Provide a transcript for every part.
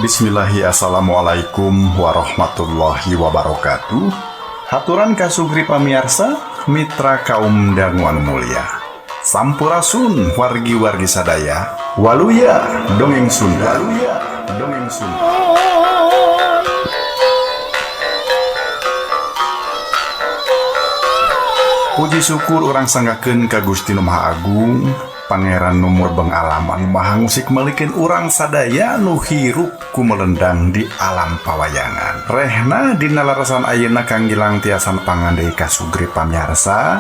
Bismillahi Assalamualaikum warahmatullahi wabarakatuh. Haturan kasugri pamiarsa mitra kaum dangu anu mulya. Sampurasun wargi-wargi sadaya. Waluya dongeng Sunda. Waluya dongeng Sunda. Puji syukur urang sanggakeun ka Gusti Nu Maha Agung, Pangeran nu murbeng alam anu maha ngusik melikeun urang sadaya nu hirup ku melendang di alam pawayangan. Rehna dina larasan ayeuna Kang Gilang tiasa nepangan deui kasugri pamiarsa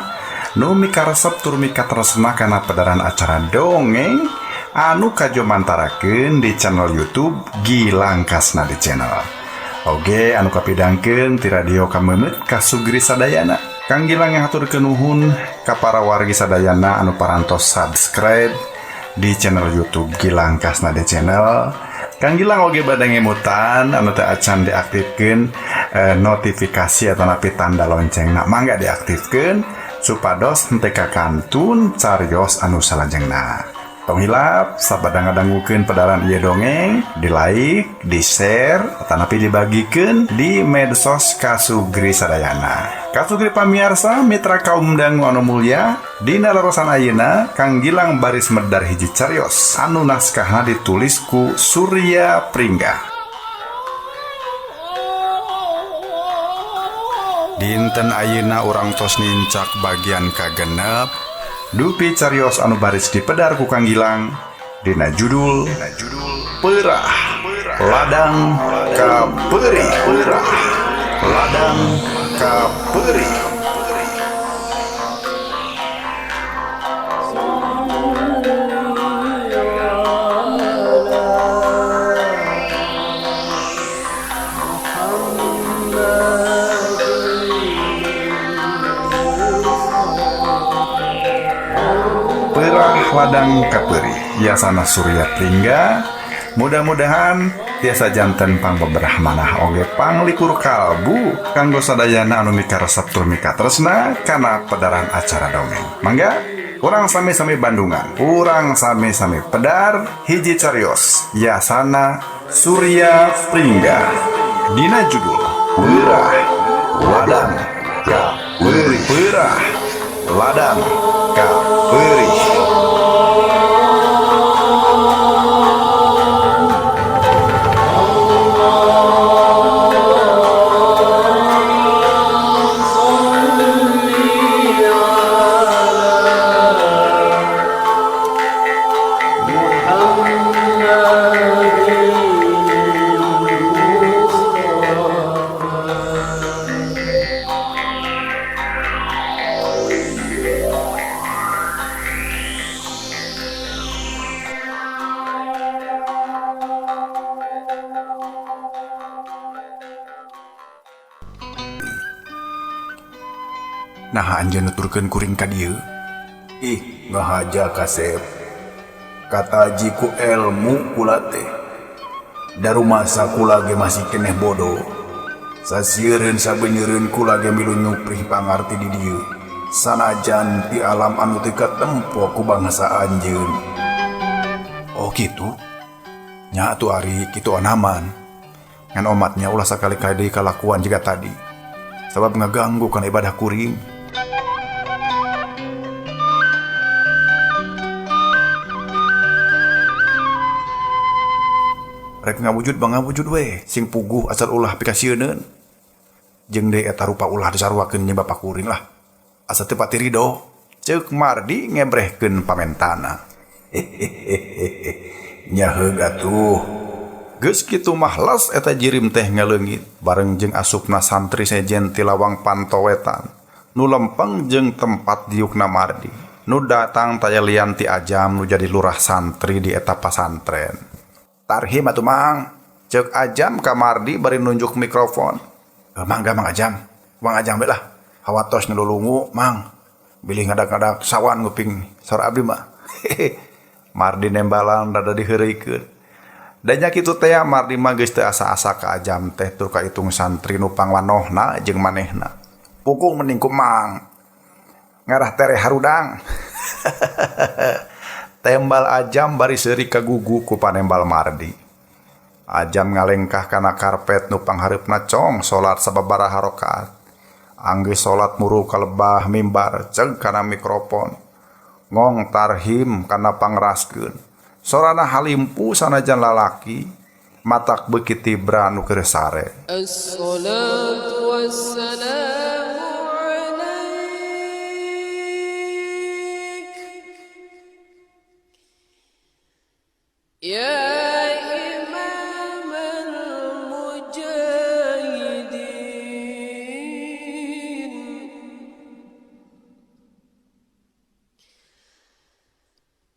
nu mikaresep tur mikatresna kana pedaran acara dongeng anu kajomantarakeun di channel YouTube Gilang Kasnadi Channel. Oge anu kapidangkeun ti radio Kameungeut kasugri sadayana. Kang Gilang ngahaturkeun nuhun ka para wargi sadayana anu parantos subscribe di channel YouTube Gilang Kasnadi Channel. Kang Gilang oge bade ngemutan anu teu acan diaktifkeun notifikasi atau napi tanda loncengna, mangga diaktifkeun supados henteu kakantun carios anu salajengna. Tong hilap sabada ngadangukeun pedaran ieu dongeng, di like, di share, atanapi dibagikeun di medsos kasugri sadayana. Kasugri pamiarsa mitra kaum dangu anu mulya, dina larasan ayeuna Kang Gilang baris medar hiji carios anu naskahna ditulis ku Surya Pringga. Dinten ayeuna urang tos nincak bagian kagenep dupi carios anu baris dipedar ku Kang Gilang dina judul Peurah Ladang Kapeurih. Peurah Ladang Kapeurih. Peurah Ladang Kapeurih yasana Surya Pringga. Mudah-mudahan tiasa janten pangbeberah manah oge panglikur kalbu kanggo sadayana anu mikaresep tur mikatresna kana pedaran acara dongeng. Mangga urang sami-sami Bandungan, urang sami-sami pedar hiji carios yasana Surya Pringga dina judul Peurah Ladang Kapeurih. Peurah Ladang Kapeurih. Nah anjeun nuturkeun kuring ka dieu. Ih, ngahaja kasep. Kataji ku elmu kula teh. Darumasa kula ge masih keneh bodoh. Sasieureun sabeuneureun kula ge milu nyuprih pangarti di dieu. Sanajan ti alam anu teu katempo ku bangsa anjeun. Oh kitu? Nya atuh ari kitu anaman. Ngan omatnya ulah sakali-kali deui kalakuan jiga tadi. Sabab ngaganggu kana ibadah kuring. Rek ngawujud bang ngawujud we, sing puguh asal ulah pikasieuneun. Jeung deui eta rupa ulah disaruakeun jeung bapak kuring lah. Asa teu pati rido, ceuk Mardi ngebrehkeun pamentana. Hehehe. Nyaheug atuh. Geus kitu mah las eta jirim teh ngaleungit bareng jeung asupna santri sejen ti lawang pantowetan. Nu lempeng jeung tempat diukna Mardi. Nu datang taya lian ti Ajam nu jadi lurah santri di eta pasantren. Tarhim atuh Mang, ceuk Ajam ka Mardi bari nunjuk mikrofon. Mangga Mang Ajam, Mang Ajam we lah. Hawatos nu lulungu Mang. Bilih ngadak-ngadak sawan nguping saur abdi mah. Mardi nembalan rada diheureuykeun. Da nya kitu teh Mardi mah geus teu asa-asa ka Ajam teh tur kaitung santri nu pangwanohna jeung manehna. Pukung mending ku Mang. Ngarah tereh harudang. Tembal Ajam bari seuri kagugu ku panembal Mardi. Ajam ngalengkah kana karpet nu panghareupna cong salat sababaraha rakaat. Anggeus salat muru ka lebah mimbar ceug kana mikrofon. Ngong tarhim kana pangraskeun. Sorana halimpu sanajan lalaki matak beuki tibra nu keur sare. Assalatu wassalamu alaik ya imam al-mujahidin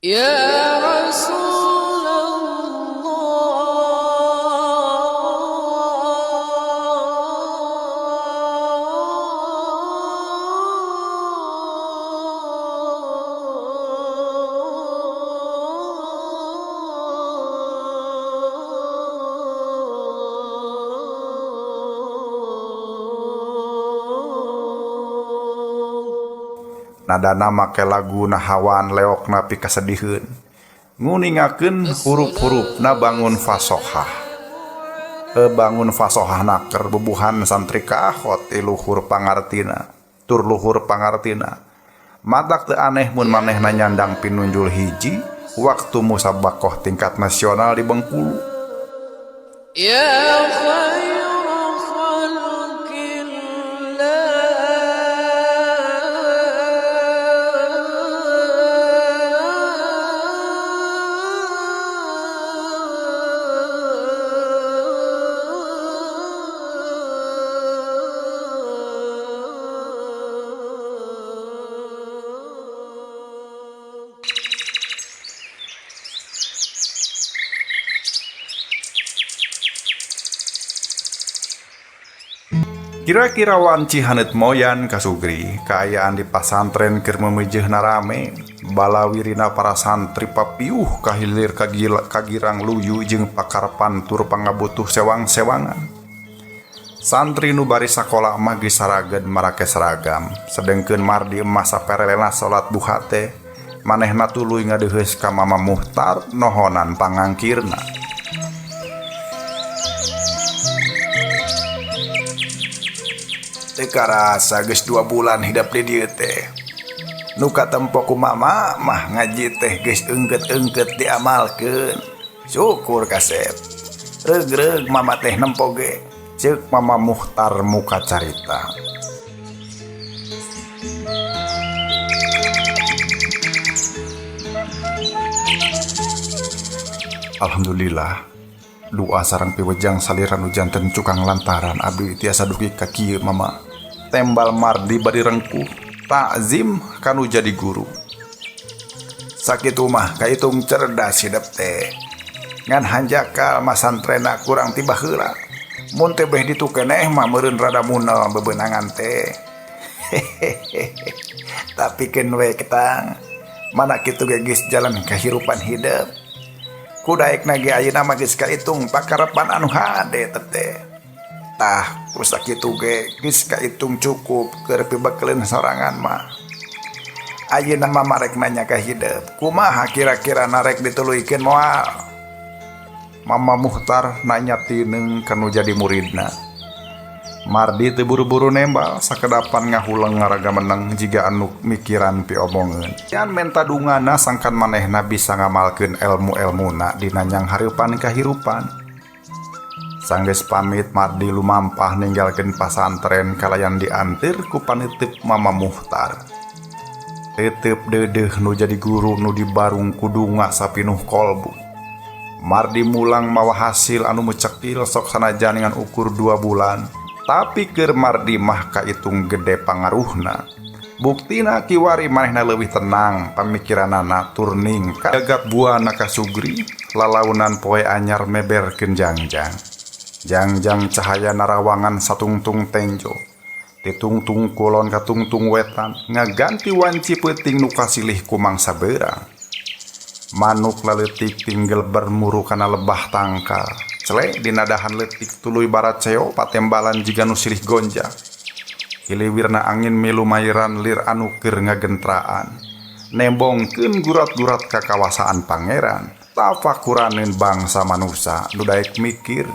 ya rasul Nadana make lagu nahawan leokna pikasediheun. Nguningakeun huruf-hurufna bangun fasohah. Bangun fasohah naker bubuhan santri kaahot ti luhur pangartina, tur luhur pangartina. Matak teu aneh mun manehna nyandang pinunjul hiji waktu musabakoh tingkat nasional di Bengkulu. Ya khairu Kira-kira wanci haneut moyan kasugri, kaayaan di pasantren keur memejehna rame, balawirina para santri papiuh kahilir kagirang luyu jeung pakarpan tur pangabutuh sewang-sewangan. Santri nu bari sakola mah geus saraged marake seragam, sedengkeun Mardi emas saperelena salat duha teh, manehna tuluy ngadeuheus ka Mama Muhtar nohonan pangangkirna. Teu karasa geus 2 bulan hidap di dieu teh. Nu katempo ku mama mah ngaji teh geus eungkeut-eungkeut diamalkeun. Syukur kasep. Reug-reug mama teh nempo ge. Ceuk Mama Muhtar muka carita. Alhamdulillah. Doa sareng piwejang salira nu janten cukang lantaran abdi tiasa dugi ka kieu mama. Tembal Mardi bari rengkuh takzim kanu jadi guru. Sakitu mah kaitung cerdas hidep teh. Ngan hanjakal masantrena kurang ti baheula. Mun teh beh ditu keneh mah meureun rada munel bebenangan teh. Tapi keun we ketang. Mana kitu ge geus jalan kahirupan hidep. Kudaekna ge ayeuna mah geus kaitung pakarepan anu hade teh. Tah, ku sakitu ge geus kaitung cukup keur pibekeleun sorangan mah. Ayeuna mah marek nanya ka hidep, kumaha kira-kira narek dituluykeun moal? Mama Muhtar nanya tineung kanu jadi muridna. Mardi teu buru-buru nembal sakedapan ngahuleng ngaraga meneng jiga anu mikiran piomongeun. Yan menta dungana sangkan manehna bisa ngamalkeun elmu-elmuna dina nyanghareupan kahirupan. Sanggeus pamit Mardi lumampah ninggalkeun pasantren kalayan diantir ku panitip Mama Muhtar. Tetep deudeuh nu jadi guru nu dibarung ku dunga sapinuh kolbu. Mardi mulang mawa hasil anu mecekil sok sanajan ngan ukur 2 bulan. Tapi keur Mardi mah kaitung gede pangaruhna. Buktina kiwari manehna leuwih tenang pamikiranana tur ningkat. Jagat buana kasugri lalaunan poe anyar meberkeun jangjang. Jangjang cahaya narawangan satungtung tenjo. Titungtung kulon katungtung wetan ngaganti wanci peuting nu kasilih ku mangsa beurang. Manuk laleutik tinggal bermuru kana lebah tangkal. Cele dinadahan leutik tuluy baraceo patembalan jiga nu silih gonjang. Hiliwirna angin milu mairan lir anu keur ngagentraan. Nembongkeun gurat-gurat ka kawasaan pangeran. Tafakuraneun bangsa manusa nu daek mikir.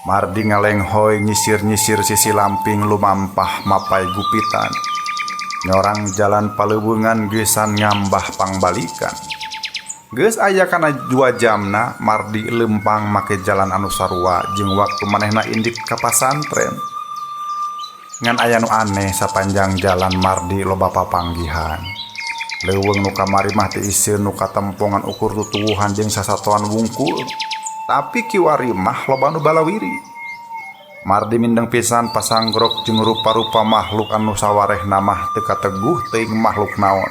Mardi ngalenghoy nyisir-nyisir sisi lamping lumampah mapai gupitan. Nyorang jalan paleuweungan geusan ngambah pangbalikan. Geus aya kana 2 jamna Mardi lempang make jalan anu sarua jeung waktu manehna indit ka pasantren. Ngan aya nu aneh sapanjang jalan Mardi loba papanggihan. Leuweung nu kamari mah teu iseun nu katempongan ukur tutuwuhan jeung sasatoan wungkul. Tapi kiwari mah loba nu balawiri. Mardi mindeng pisan pasanggrok jeung rupa-rupa makhluk anu sawarehna mah teu kateguh teuing makhluk naon.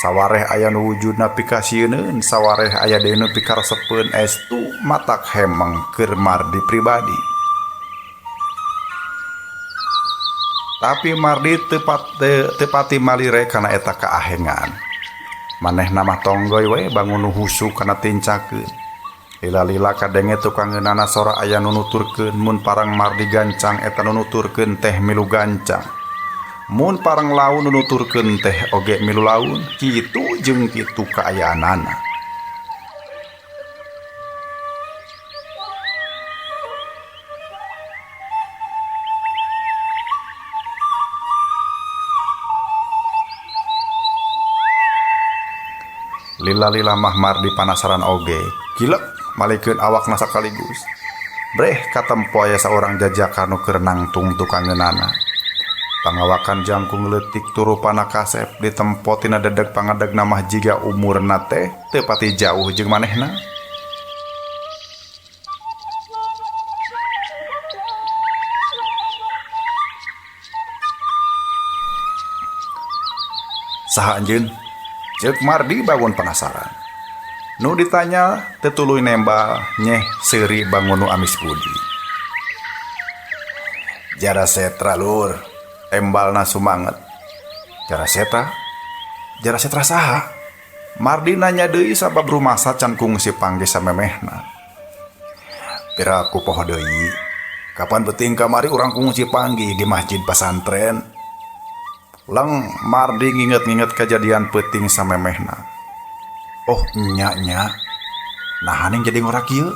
Sawareh aya nu wujudna pikasieuneun, sawareh aya deui nu pikaresepeun estu matak hemeng keur Mardi pribadi. Tapi Mardi teu pati malire kana eta kaahengan. Manehna mah tonggoy we bangun nu husu kana tincakeun. Lila-lila kadenge tukangeunana sora aya nu nuturkeun mun parang Mardi gancang eta nu nuturkeun teh milu gancang. Mun parang laun nu nuturkeun teh oge milu laun, kitu jeung kitu kaayaanana. Lila-lila mah Mardi panasaran oge, kilek malikeun awakna sakaligus. Breh katempo aya saurang jajakan nu keur nangtung tukangeunana. Pangawakan jangkung leutik turupana kasep ditempo tina dedeg pangadegna mah jiga umurna teh teu pati jauh jeung manehna. Saha anjeun? Ceuk Mardi bangun penasaran. Nu ditanya teu tuluy nembal nyeh seuri bangun nu amis budi. Jara setra lur, embalna sumanget. Jara setra? Jara setra saha? Mardi nanya deui sabab rumasa can kungsi panggih samemehna. Piraku poho deui. Kapan peuting kamari urang kungsi panggih di masjid pasantren. Leng Mardi nginget-nginget kejadian peuting samemehna. Oh nya-nya, nah haning jadi ngorak ieu.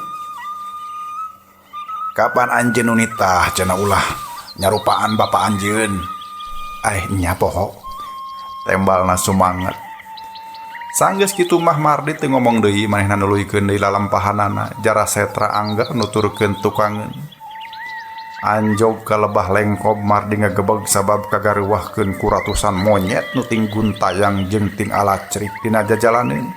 Kapan anjeun nu nitah cenah ulah nyarupaan bapa anjeun. Nya poho. Tembalna sumanget. Sanggeus kitu mah Mardi teu ngomong deui manehna nuluykeun deui lalampahanana jara setra angger nuturkeun tukangeun. Anjog ka lebah lengkob Mardi ngagebeg sabab kagareuwahkeun ku ratusan monyet nu ting guntayang jeung ting alacrik dina jajalaneun.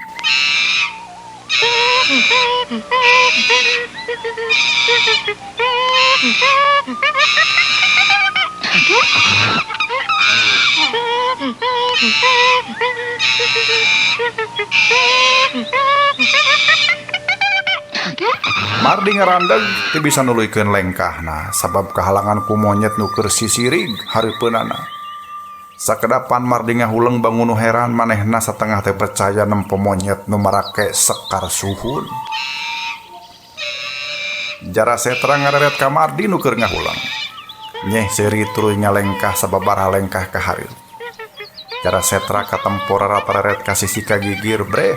Mardi ngarandeg teu bisa nuluykeun lengkahna sabab kahalangan ku monyet nu keur sisirig hareupeunana. Sakedapan Mardi ngahuleng bangun nu heran manehna satengah teh percaya nempo monyet nu marake sekar suhun. Jara setra ngareret ka Mardi nu keur ngahuleng. Nyeh seuri tuluy ngalengkah sababaraha lengkah ka hareup. Jara setra katempo rarareret ka sisi ka gigir breh.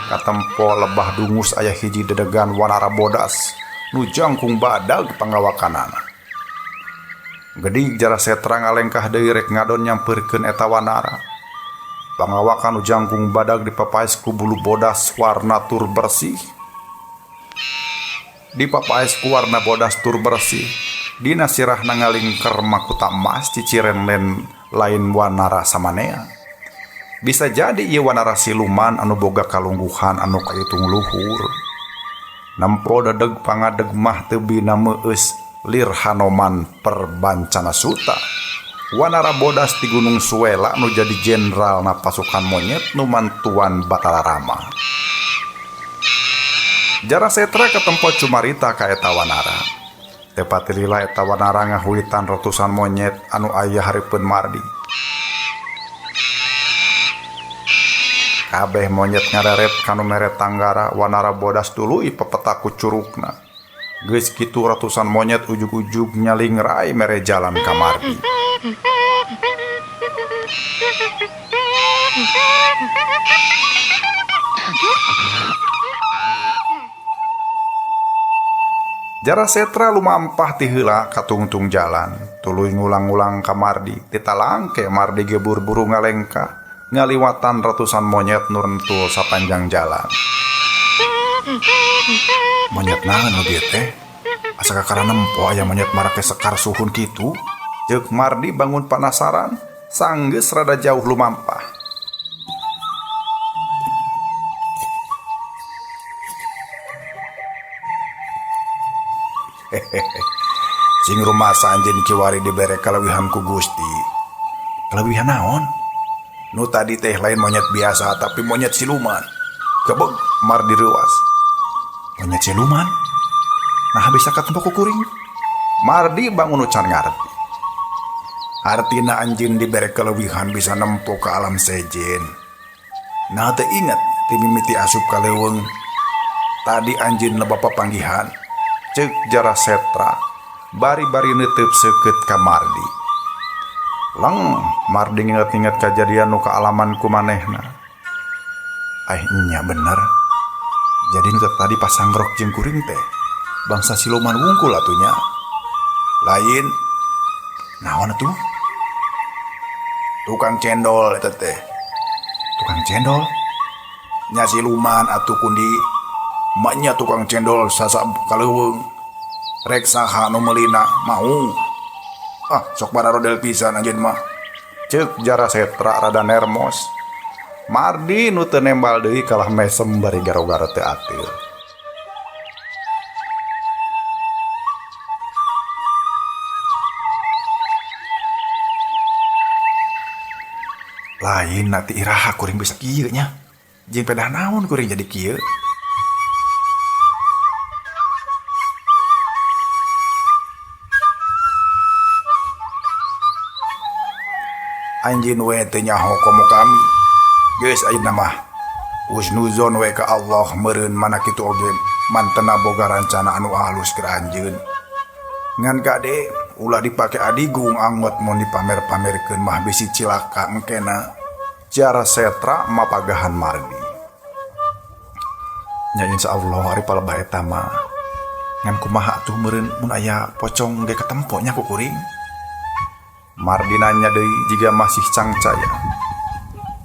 Katempo lebah dungus aya hiji dedegan wanara bodas nu jangkung badag pangawakanana. Gedig jara setra ngalengkah deui rek ngadon nyampeurkeun eta wanara. Pangawakan nu jangkung badag dipapaes ku bulu bodas warna tur bersih. Dipapaes ku warna bodas tur bersih. Dina sirahna ngalingker makuta emas ciciren lain wanara samanea. Bisa jadi ieu wanara siluman anu boga kalungguhan anu kaitung luhur. Nempo dedeg pangadeg mah teu bina meueus lir Hanoman perbancana suta. Wanara bodas di Gunung Suela nu jadi jenderal na pasukan monyet nu mantuan Batara Rama. Jara setra katempo cumarita ka eta wanara. Teu pati lila eta wanara ngahuitan ratusan monyet anu aya hareupeun Mardi. Kabeh monyet ngareret ka nu mere tanggara wanara bodas tuluy pepetak ku curugna. Geus kitu ratusan monyet ujug-ujug nyalingrai mere jalan ka Mardi. Jara Setra lumampah ti heula ka tungtung jalan, tuluy ngulang-ngulang ka Mardi. Titalangke Mardi ge buru-buru ngalengkah, ngaliwatan ratusan monyet nu rentul sapanjang jalan. Monyet naon nu dieu teh? Asa kakara nempo aya monyet marake sekar suhun kitu? Ceuk Mardi bangun panasaran, sanggeus rada jauh lumampah. Hehehe. Sing rumasa anjeun kiwari dibere kalewihan ku Gusti. Kalewihan naon? Nu tadi teh lain monyet biasa tapi monyet siluman. Gebeg Mardi reuas. Monyet siluman? Nah bisa katempo ku kuring. Mardi bangun can ngarti. Artina anjeun dibere kalewihan bisa nempo ka alam sejen. Nah teu inget ti mimiti asup ka leuweung. Tadi anjeun loba papanggihan. Ceuk Jara Setra bari-bari neuteub seukeut ka Mardi. Leng Mardi nginget-nginget kajadian nu kaalaman ku manehna. Aih nya bener. Jadi nu tadi pasangrok jeung kuring teh bangsa siluman wungkul atuh nya. Lain naon atuh? Tukang cendol eta teh. Tukang cendol? Nya siluman atuh kundi. Maknya tukang cendol sasab kaleuweung. Rek saha nu meulina mau. Ah, sok bararodel pisan anjeun mah. Ceuk Jara Setra rada nermos. Mardi nu teu nembal deui kalah mesem bari garo-garo teu ateul. Lain nanti iraha kuring bisa kieu nya. Jeung pedah naon kuring jadi kieu? Anjeun we teu nyaho komo kami. Geus ayeuna mah husnuzon we ka Allah meureun mana kitu oge mantena boga rancana anu alus keur anjeun. Ngan kade ulah dipake adigung angot mun dipamer-pamerkeun mah bisi cilaka engkena. Jara Setra mapagahan Mardi. Nya insyaallah ari palebah eta mah. Ngan kumaha atuh meureun mun aya pocong ge katempo nya ku kuring. Mardi nanya deui jiga masih cangcaya.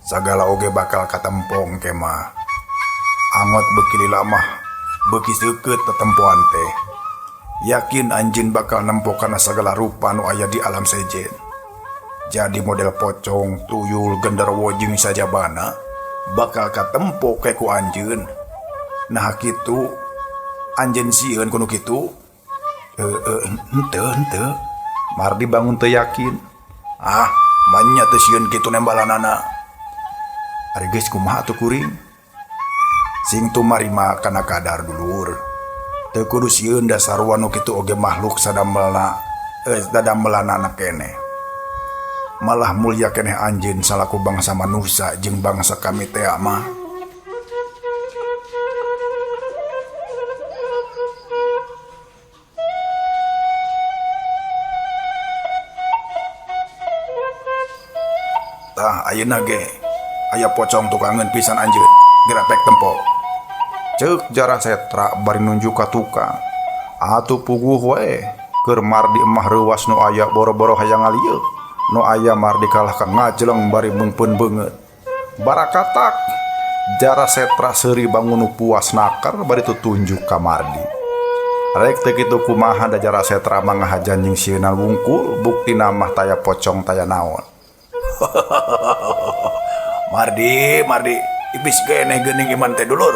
Sagala oge bakal katempo engke mah. Angot beuki lila mah beuki seukeut tetempoan teh. Yakin anjeun bakal nempo kana sagala rupa nu aya di alam sejen. Jadi model pocong, tuyul, genderuwo jeung sajabana bakal katempo ke ku anjeun. Nah kitu anjeun sieun ku nu kitu? Henteu. Mardi bangun teu yakin. Ah, manya teu sieun kitu nembalanana. Ari geus kumaha atuh kuring? Sing tumarima kana kadar dulur. Teu kudu sieun da sarua nu kitu oge makhluk sadamelna dadamelanana keneh. Malah mulia keneh anjeun salaku bangsa manusia jeung bangsa kami teh mah. Tah ayeuna ge aya pocong tukangeun pisan anjeun gerapek tempo. Ceuk Jara Setra bari nunjuk ka tukang. Atuh puguh we keur Mardi emah reuwas nu aya boro-boro hayang ngalieu. Nu aya Mardi kalah ka ngajeleng bari meungpeun beungeut. Barakatak Jara Setra seuri bangun nu puas naker bari tutunjuk ka Mardi. Rek teu kitu kumaha da Jara Setra mah ngahajan jeung sieuna wungkul buktina mah taya pocong taya naon. Mardi, Mardi, ibis geneh geuning iman teh dulur.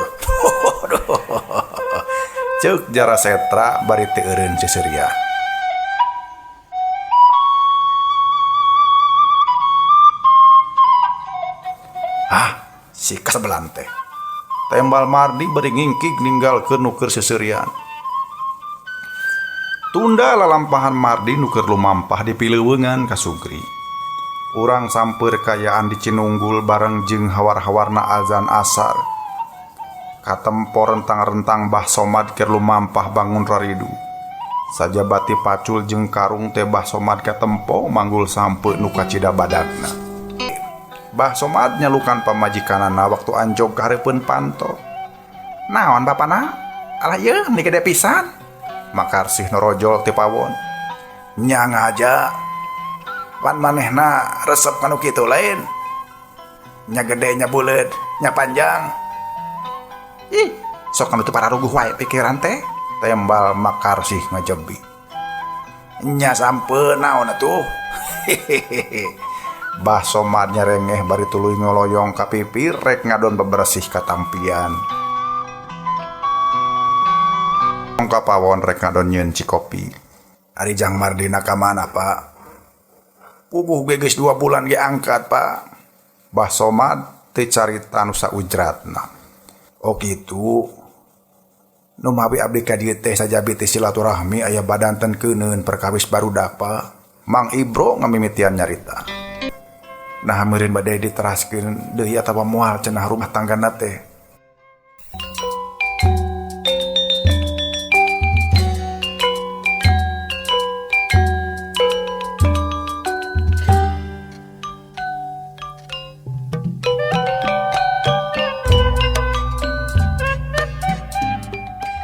Ceuk Jara Setra bari teu eureun seserian. Ah, si kasebelan teh. Tembal Mardi bari ngingkig ninggalkeun nu keur seserian. Tunda lalampahan Mardi nu keur lumampah di pileuweungan ka Sugri. Urang sampeur kaayaan di Cinunggul bareng jeung hawar-hawarna azan asar. Katempo rentang-rentang Bah Somad keur lumampah bangun raridu. Sajabati pacul jeung karung teh Bah Somad katempo manggul sampe nu kacida badagna. Bah Somad nyalukan pamajikanana waktu anjog ka hareupeun panto. Naon bapana? Alah ieu meni gede pisan. Makarsih norojol ti pawon. Nya ngaja. Pan manehna resep kanu kitu lain. Nya gede nya buleud, nya panjang. Ih, sok kanu teu pararuguh wae pikiran teh. Tembal Makarsih ngajebi. Nya sampe naon atuh. Bah Somad nyerengeh bari tuluy ngoloyong ka pipir rek ngadon bebersih katampian. Ka pawon rek ngadon nyieun cikopi. Ari Jang Mardina ka mana, Pak? Puguh ge geus 2 bulan ge angkat, Pak. Bah Somad teu carita nu saujratna. Oh kitu. Nu mawi abdi ka dieu teh sajabi teh silaturahmi aya badanten keuneun perkawis barudak, Pak. Mang Ibro ngamimitian nyarita. Nah meureun bade diteraskeun deui atawa moal cenah rumah tanggana teh.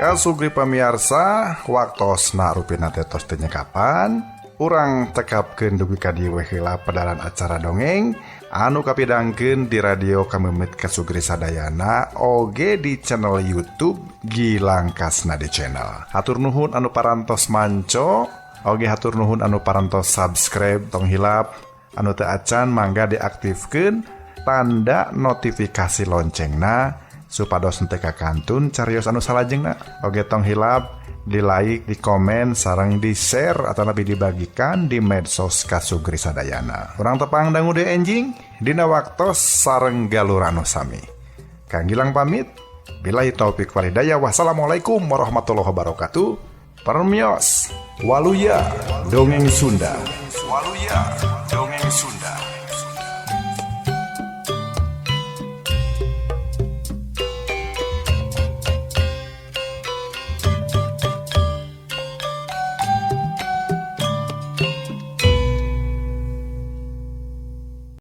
Kasugri pamiarsa, waktosna rupina teh tos teu nyekapan. Urang tekapkeun dugi ka dieu we heula padaran acara dongeng anu kapidangkeun di radio Kameumit Kasugri Sadayana oge di channel YouTube Gilang Kasnadi Channel. Hatur nuhun anu parantos manco, oge hatur nuhun anu parantos subscribe, tong hilap anu teu acan mangga diaktifkeun tanda notifikasi loncengna supados henteu kakantun carios anu salajengna. Oge tong hilap di like, di komen, sareng di share atau lebih dibagikan di medsos Kasugri Sadayana. Urang tepang dangu deui enjing dina waktos sareng galur anu sami. Kang Gilang pamit. Billahi taufik wal hidayah. Wassalamualaikum warahmatullahi wabarakatuh. Permios Waluya Dongeng Sunda. Waluya Dongeng Sunda.